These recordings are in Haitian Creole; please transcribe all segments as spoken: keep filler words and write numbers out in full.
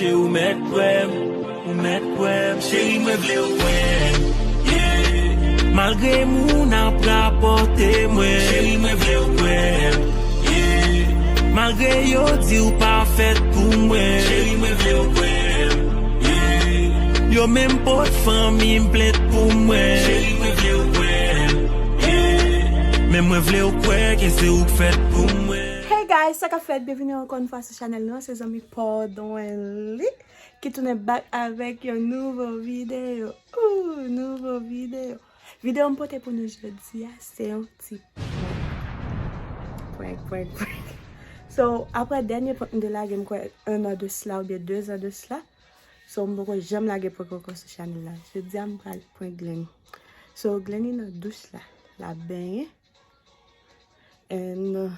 Cheri, ou mèt kwè m, ou mèt kwè m. Cheri, mwen vle w kwè m, yeah. Malgre moun ap rapòte mwen, cheri, mwen vle w kwè m, yeah. Malgre yo di w pa fèt pou mwen, cheri, mwen vle w kwè m, yeah. Yo menm pot fanmi m plent pou mwen, cheri, mwen vle w kwè m, yeah. Men mwen vle w kwè ke se ou k fèt pou mwen. Hey guys, sa k ap fèt? Byenvini ankò yon fwa sou chanèl nou an, se zanmi Paw Don Henley ki tounen back avèk yon nouvo videyo. Ooh, nouvo videyo. Videyo m pote pou nou jodi a, se yon ti prank. Prank, prank, prank. So, apre dènye prank m te lage, m kwè, un an de sila oubyen de zan de sila. So, m poko janm lage prank ankò sou chanèl la. Jodi a, m pral prank Glenny. So, Glenny nan douch la, l ap benyen. And, uh,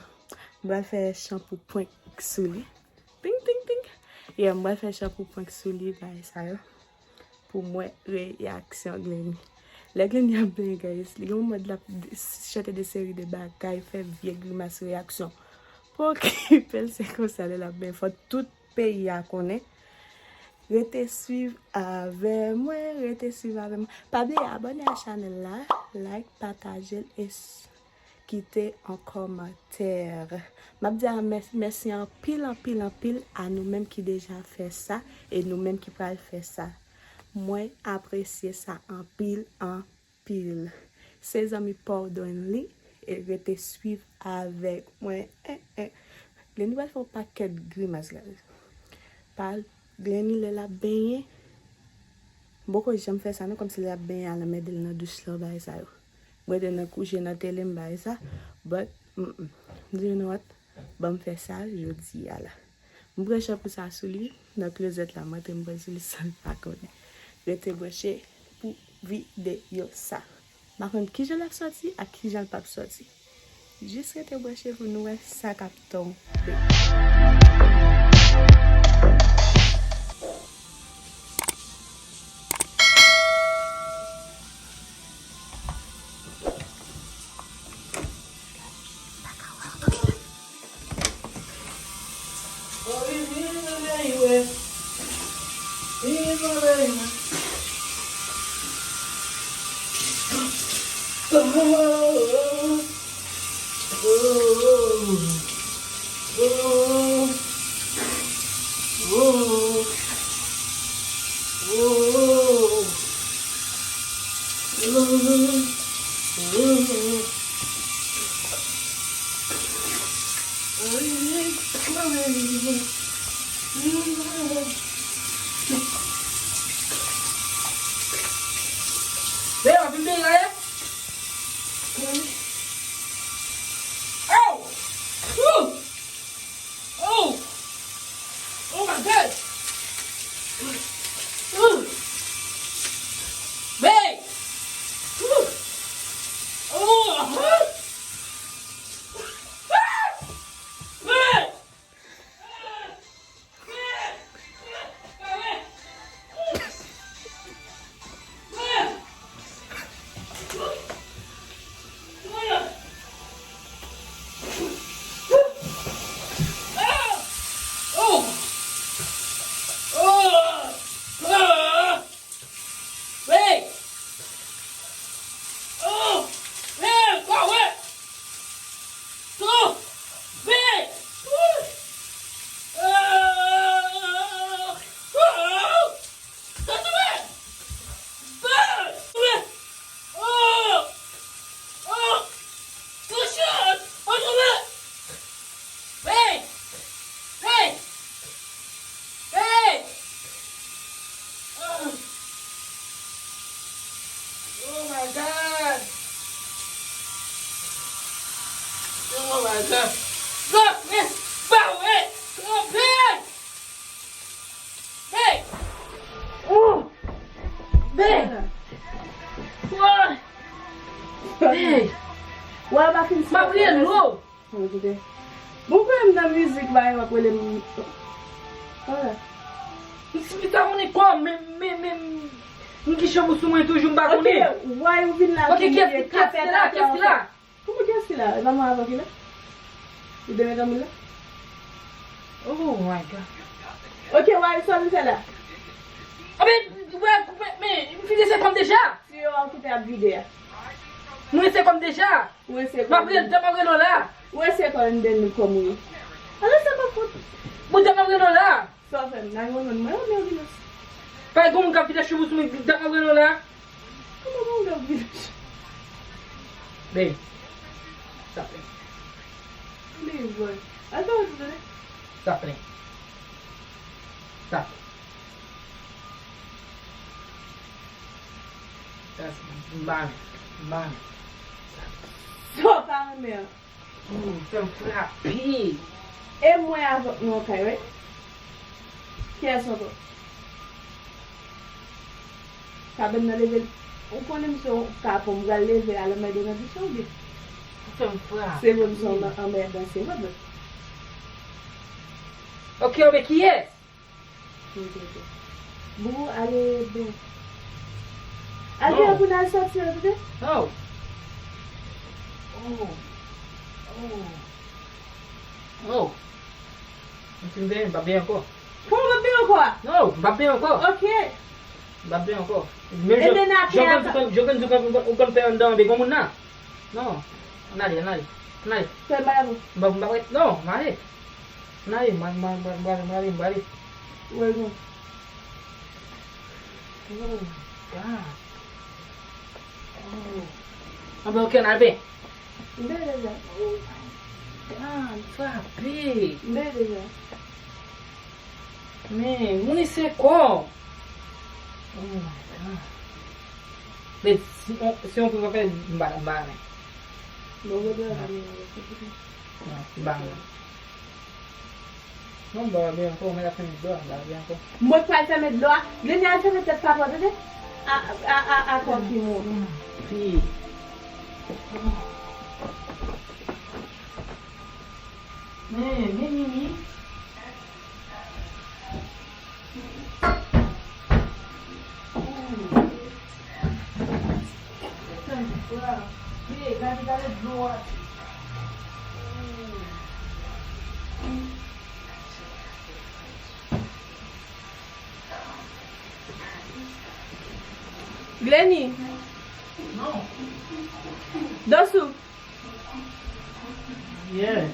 m pral fè shampoo prank sou li. Ting, ting, ting. Yeah, m pral fè shampoo prank sou li, bagay sa yo. Pou m wè reyaksyon Glenny. Lè Glenny ap benyen, guys, li gen yon mòd l ap de- chante de seri de bagay, fè vye grimas reyaksyon. Pa okipe l, se konsa lè l ap benyen. Fò tout peyi a konnen. Rete swiv avè mwen, rete swiv avè mwen. Pa bliye abòne a chanèl la, like, pataje l e s- kite yon kòmantè. M ap di a mè- mèsi anpil, anpil, anpil a nou menm ki deja fè sa e nou menm ki pral fè sa. Mwen apresye sa anpil, anpil. Se zanmi Paw Don Henley e rete swiv avèk mwen. Eh, eh. Glenny pral fè yon pakèt grimas, guys. Pa Glenny lè l ap benyen. M poko janm fè sa non, kòmsi lè l ap benyen al anmède l nan douch lan, bagay sa yo. Mwen te nan kouche nan tele m bagay sa. But, mm, mm. You know what? Ban m fè sa jodi a la. M pran shampoo sa sou li nan klozèt la, m antre m pran sou li san l pa konnen. Rete branche pou videyo sa. M pa konn kijan l ap sòti ak kijan l p ap sòti. Jis rete branche pou nou wè sa k ap tonbe. Oh! Oh! Oh my God! Ooh! Babe! Ooh! Oh! Ah! Ah! Ah! Oh my God! Oh my God! Stop it! Stop it! Stop it! Hey! Ooh! Hey! Wè pa fin. M ap rele w. Bon, pran m nan mizik, bay, w ap rele m. Wala. M si pita moun kò, men, men, men, m ki chan pou sou mwen toujou, m pa konnen. Ok, why ou vin la? Ok, kiyès ki la? Kiyès ki la? Kouman kiyès ki la? E pa mwen avan ki la? Ou demen tanmi la? Oh my God. Ok, Wari, sa w vin fè la? Anben, men, men, men, m fin rense kò m deja. Tiyo a w ki te ap vide a. M rense kò m deja. Ou rense kò m. M ap rele, m ap rele w la. Ou rense kò m anndan kò m wi. Ala sa pa fout. Bon, m ap rele w la. Sa w fè m? Nan yon nonm mwen, ou byen vin. Pa gen moun k ap vide chevou sou mwen, m ap rele w la. Kòman moun k ap vide chevou? Babe, sa plen. Babe, boy. Al pa w di tande. Sa plen. Sa plen. That's mine. Mine. Sa w pa renmen an. Ou fè m frape. E mwen avèk nou an kay, wi. Kiyès ankò? Kabann nan leve l. Ou konnen m se yon kapon, m pral leve a lanmède nan di chan oubyen? Ou fè m frape. Se vre m se yon anmèdan, se vre. Ok, anben kiyès? Boubou, ale byen. Al byen pou n al sòti an, tande? Oh. Oh. Oh. Oh. M fin benyen, m p ap benyen ankò. Kòman w p ap benyen ankò a? No, m p ap benyen ankò. Ok. M p ap benyen ankò. Menm jan, jan w konn, jan w konn, jan w konn, ou konn fè anndan an, de granmoun nan. Non. Ann ale, ann ale. Ann ale. Fè m ale. M p ap, m p ap ret. Non, m ale. Ann ale, m ale, m ale, m ale, m ale, m ale. Wè non. Oh, God. Oh. Anben, ok, ann ale. M byen deja. Oh, my God, frape. M byen deja. Men, moun isit kò. Oh my God. Men, si on, si on pou fè, m ba, m ba men. Bon, mwen dwe la men avèk ou. Non, m ba men. Non, m ba men ankò, mwen la fèmen dlo a, m ba men ankò. Mwen pral fèmen dlo a. Leni al fèmen tèt papa, tande? A, a, a, a, kò ki moun. Fi. Men, men, men, men. Glenny. Dosou. Yeah.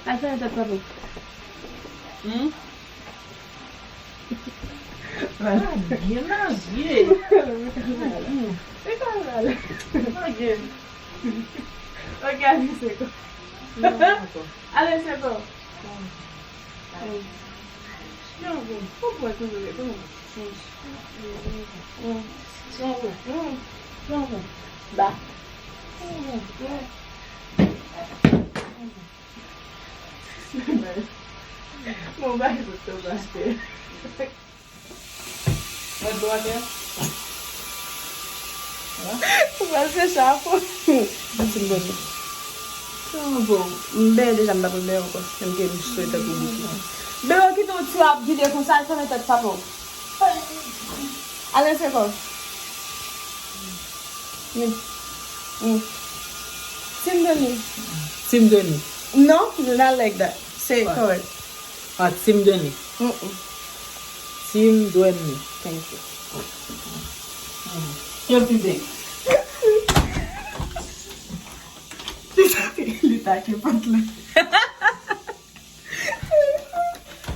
Al fè yon tèt papa. Hmm? Ah, gen lanje. Hmm. E pa mal. Lage. Ok, ale seko. Non, ankò. Ale seko. Ba. Bon, bay zot tou pastè. Mwen dlo atè. Ou pral fè sa pou. Mwen ti bon. Kòman bon? M byen deja, m pa pou byen ankò. Menm ke m swe tankou bouki. Bebe, kite yon ti ap vide konsa, al fèmen tèt papa w. Ale seko. Wi. Wi. Tim Deni. Tim Deni. No, not like that. Say it correct. Ah, Tim Deni. Mm-mm. Tim Deni. Thank you. Yo, Tim Deni. Li take pant la.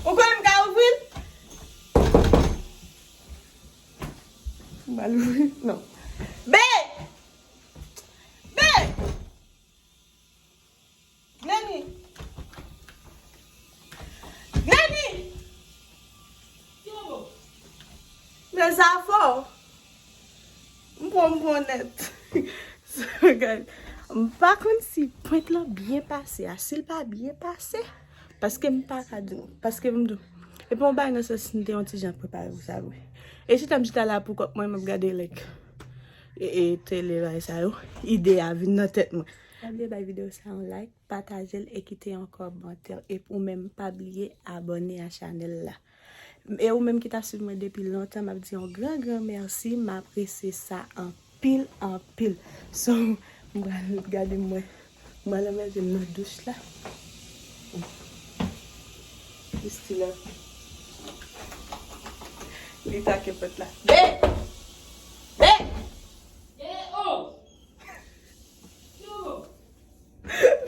Ou kwè m ka ouvri l? M pral ouvri l? Non. Be! Be! Glenny! Glenny! Men sa fò! M pran, m pran nèt. So, guys, m pa konn si prank lan byen pase a. Si l pa byen pase, paske m pa ka di nou. Paske m di w. Epi yon bagay nan sans, m te yon ti jan prepare pou sa vre. E chita m chita la pou kòk mwen, m ap gade, like, e, e, tele, bagay sa yo. Ide a vin nan tèt mwen. Pa bliye bay videyo sa yon like, pataje l e kite yon kòmantè. E ou menm, pa bliye abòne a chanèl la. E ou menm ki t ap swiv mwen depi lontan, m ap di yon gran, gran mèsi. M apresye sa anpil, anpil. So, m pral gade mwen. M pral anmède m nan douch la. Li still up. Li take pòt la. Be! Be! Be! Oh! Yo!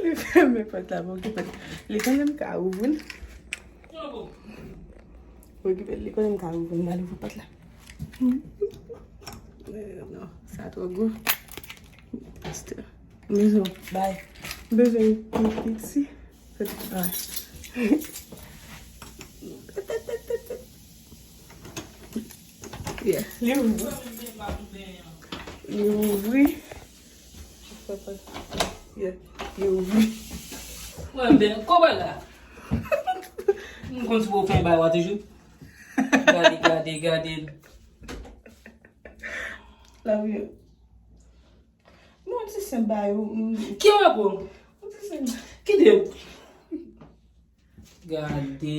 Li fèmen pòt la, bon, ki pòt. Li konnen m ka ouvri l. Yo! Bon, ki pòt, li konnen m ka ouvri l, m al ouvri pòt la. Eh, non, sa twò gwo. Pastè. Bezwen bay. Bezwen yon piti. Ah. Yeah. Li ouvri. Li ouvri. Yeah. Li ouvri. Mwen ben, kòman la? M konn si pou fè bay wa toujou. Gade, gade, gade. Love you. Non, ti sen ba yo. Mm. Ki wè pou? Ti sen. Kite. Gade.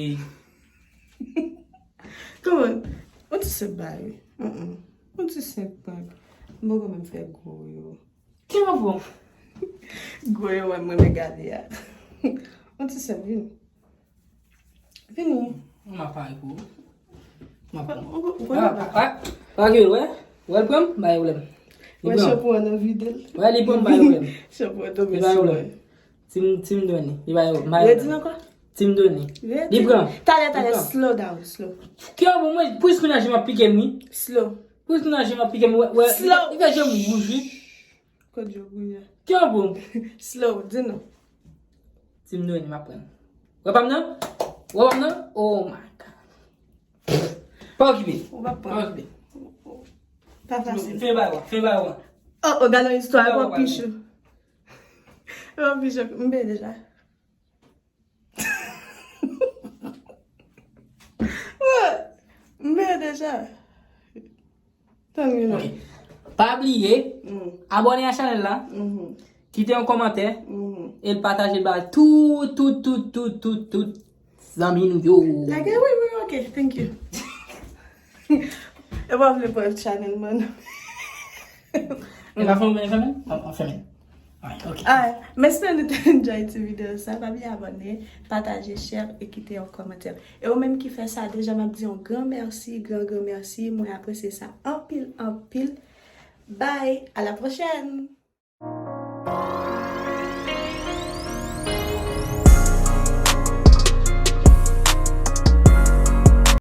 Kòman? Yon ti sen ba yo. Mm-mm. Yon ti sen prank. Mwen poko menm fè gwo yo. Ki wè pou? Gwo yo, mwen, mwen gade a. Yon ti sen vini. Vini. M ap pare pou ou. M ap pran. Ou, ou, ou, Ah, ah, ah. Wè, wè, wè l pran m, bay pwoblèm. Li Wè, pran. Chanpou an nan vide l. Wè, li pran m, bay pwoblèm. Chanpou an tonbe Li bay sou pwoblèm. mwen. Tim, Tim Donny, li bay pwoblèm. Bay Redi pwoblèm. ankò? Tim Donny. Redi. Li pran. Talè, Li talè, pran. Slow down, slow. Ki wè pou mwen, plis kounye a je m ap pike m, wi. Slow. Plis kounye a je m ap pike m, wè, wè, Slow. li fè je m wouj, wi. Kote yo kounye a? Ki wè pou? Slow, di nou. Tim Donny, m ap pran. Wè pa m nan? Wè pa m nan? Oh my God. Pa okipe. Ou pa pran. Pa okipe. Pa fasil. Fè bay wa, fè bay wa. Oh, oh, gade yon istwa, Fè bay bon wa, pichou. Bon pichou, m peye deja. Wè, m peye deja. Tann yon Ok. lòt. Pa bliye, Mm. abòne a chanèl la, Mhm. kite yon kòmantè, Mhm. e l pataje l ba tout, tout, tout, tout, tout, tout zanmi nou yo. Like, wi, wi, ok, thank you. E pa vle pran chanèl man. E pa fè yon chanèl? An, an fèmen. Alright, ok. Alright, m espere nou te enjoy ti videyo sa. Pa bliye abòne, pataje, share e kite yon kòmantè. E ou menm ki fè sa deja, m ap di yon gran mèsi, gran, gran mèsi. Mwen apresye sa anpil, anpil. Bye, à la prochaine!